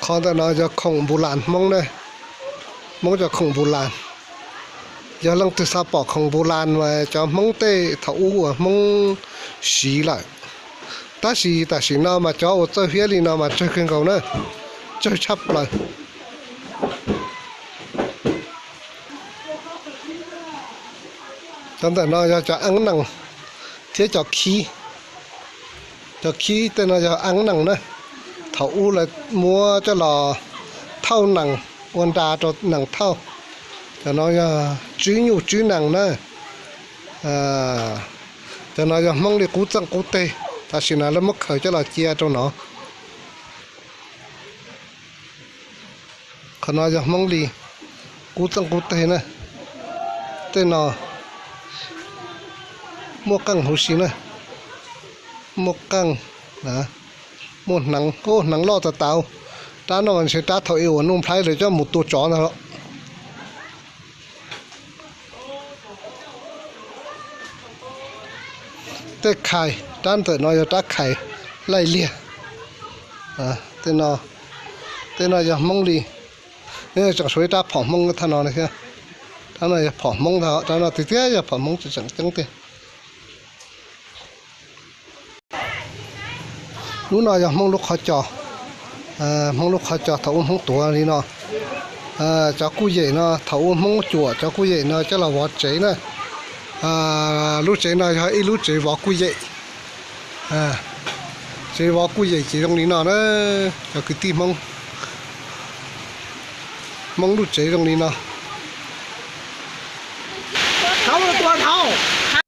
Qhov ntawm no yog khoom npu las Hmoob na, Hmoob cov khoom npu las. Yog leej twg xav pom khoom npu las mas cov Hmoob tej thaum ub uas Hmoob siv lawm, tab sis tam sim no mas cov uas txawj hiab li no mas tsawg kawg nkaus na, tsawg tshaj plaws. Cov ntawm no yog cov eeb nees thiab cov khib. Cov khib tej no yog eeb nees na, thaum ub lawv muab coj los thauj nees, ua nra rau nees thauj. Cov no yog tswb nyuj tswb nees na. Cov no yog Hmoob li qub txeej qub teg, tam sim no lawv muab khaws coj los cia rau no. Qhov no yog Hmoob li qub txeej qub teg na. Tej no muaj qeej huv si na, muaj qeej, muaj hneev, hneev loj tas tas. Rab no mas ntshe rab thaum ub uas Nuj Nplhaib lawv coj mus tua tsov ntag los. Tej khais, rab ntawm no yog rab khais laij liag. Tej no yog Hmoob li, tseem tshuav ib rab phom Hmoob thaj no thiab. Rab no yog phom Hmoob ntag, rab no tiag tiag yog phom Hmoob tseem ceeb tiag. Lub no yog Hmoob lub qhov cos, Hmoob lub qhov cos thaum ub Hmoob tuav li no. Cov kuj yem no thaum ub Hmoob cuam cov kuj yem no coj los vov tsev na. Lub tsev no yog ib lub tsev vov kuj yem, tsev vov kuj yem ces zoo li no na. Cov kwv tij Hmoob, Hmoob lub tsev zoo li no.